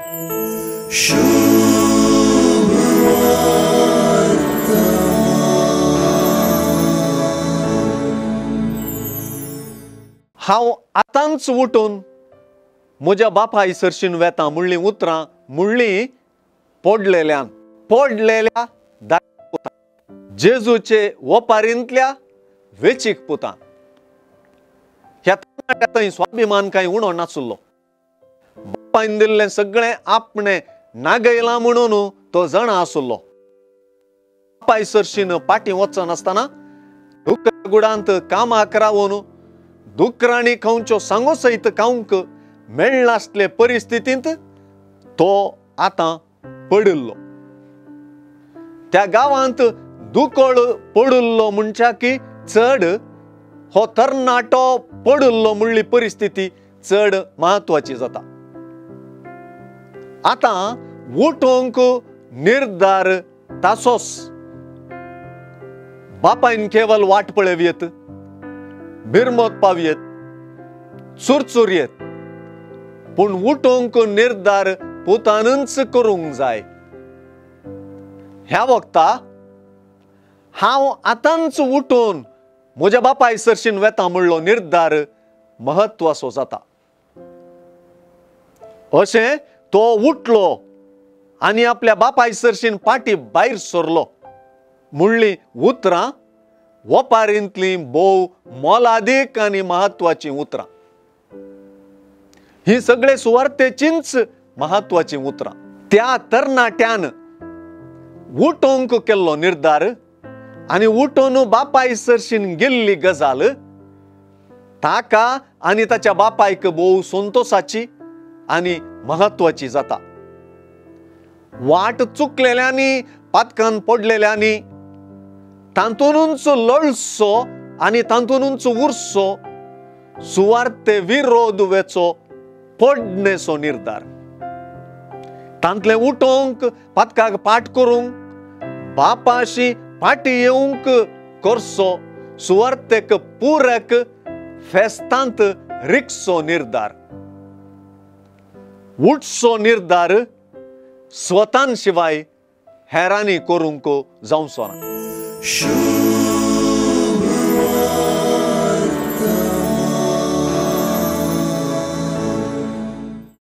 हांव आतांच उठून म्हज्या बापाय सरशीन वेता म्हणलीं उतरां म्हणलीं पडलेल्यान पडलेल्या जेजूचे वपारींतल्या वेचीक पुतान. ह्या तरणाट्या थंय स्वाभिमान कांय उणो नासलो. बापायन दिल्लें सगळें आपणें नागयलां म्हणून तो जाणा आसलो. बापाय सरशीन फाटीं वचनासतना दुकरा गुडांत कामाक रावन दुकरांनी खावच्यो सांगो सयत खावंक मेळनासले परिस्थितींत तो आतां पडिल्लो. त्या गांवांत दुकळ पडिल्लो म्हणच्या की चड हो तरणाटो पडिल्लो म्हणली परिस्थिती चड म्हत्वाची जाता. आतां उठोवंक निर्धार तासोच. बापायन केवल वाट पळयत, बिरमत पावयेत, चुरचूर येत, पूण उठोवंक निर्धार पुतानच करूंक जाय. ह्या वक्ता हांव आतांच उठून म्हज्या बापाय सरशीन वेता म्हणलो निर्धार म्हत्वाचो जाता. अशें तो उठलो आनी आपल्या बापाय सरशीन पाटी भायर सरलो म्हणली उतरां वपारींतलीं भोव मोलादीक आनी म्हत्वाचीं उतरां. ही सगळे सुवार्तेचींच म्हत्वाचीं उतरां. त्या तरणाट्यान उठोवंक केल्लो निर्धार आनी उठोवन बापाय सरशीन गेल्ली गजाल ताका आनी ताच्या बापायक भोव संतोसाची आनी म्हत्वाची जाता. वाट चुकलेल्यांनी, पातकान पडलेल्यांनी तातूंतच लळसो आनी तातूंतच उरसो सुवार्ते विरोध वेचो पडणेचो निर्धार. तांतलें उठोवंक, पातकाक पाठ करूंक, बापाशी फाटी येवंक करसो सुवार्तेक पुरक फेस्तांत रिक्सो निर्धार. उठसो निर्धार स्वतान शिवाय हेरांनी करूंक जावचो ना.